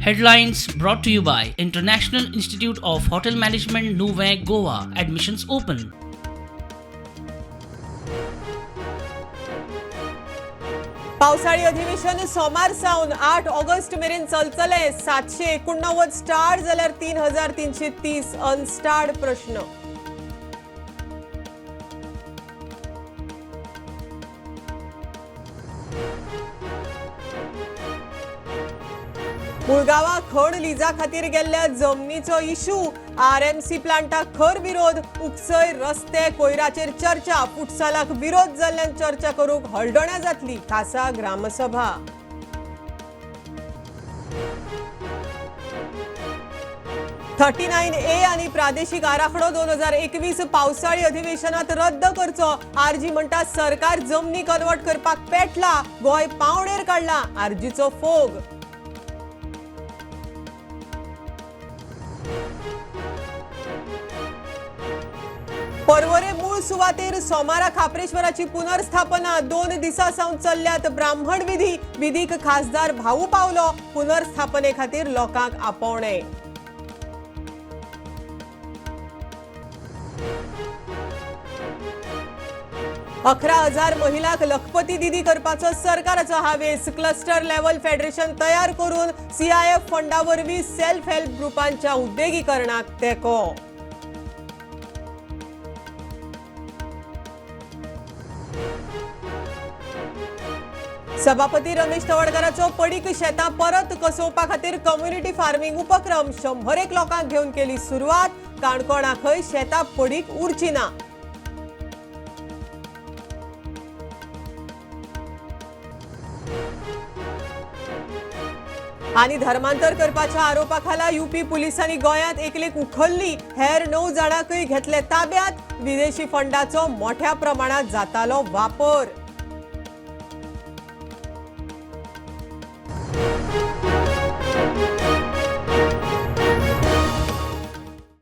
Headlines brought to you by International Institute of Hotel Management, Nuvem, Goa. Admissions open. पावसाळी अधिवेशन सोमार सावन 8 August मेरेन चलतले. 789 स्टार जाल्यार 3330 अनस्टार्ड प्रश्न. मुळगांवा खण लिजा खातीर गेल्ल्या जमनीचो इशू. आरएमसी प्लांटाक खर विरोध. उक्सय रस्ते कोयराचेर चर्चा. फुटसालाक विरोध जाल्ल्यान चर्चा करूंक हळदोण्या जातली खासा ग्रामसभा. 39A आनी प्रादेशीक आराखडो 2021 पावसाळी अधिवेशनात रद्द करचो. आरजी म्हणटा सरकार जमनी कन्वर्ट करपाक पेटला. गोंय पावणेर काडला. आरजीचो फोग. पर्वरे मूळ सुवातेर सोमारा खाप्रेश्वराची पुनर्स्थापना. 2 दिसां सावन चल्ल्यात ब्राह्मण विधी. विधीक खासदार भाऊ पावलो. पुनर्स्थापने खातीर लोकांक आपोवणे. 11,000 महिलांक लखपती दिदी करपाचो सरकाराचो हावेस. क्लस्टर लेव्हल फेडरेशन तयार करून सीआयएफ फंडा वरवीं सेल्फ हेल्प ग्रुपांच्या उद्देगीकरणाक तेंको. सभापती रमेश तवडकाराचो पडीक शेतां परत कसोवपा खातीर कम्युनिटी फार्मिंग उपक्रम. 100 लोकांक घेवन केली सुरवात. काणकोणाकय शेतां पडीक उरची ना. आनी धर्मांतर करपाच्या आरोपाखाला युपी पुलिसांनी गोंयांत एकलेक उखल्ली. हेर 9 जाणांकय घेतले ताब्यात. विदेशी फंडाचो मोठ्या प्रमाणात जातालो वापर.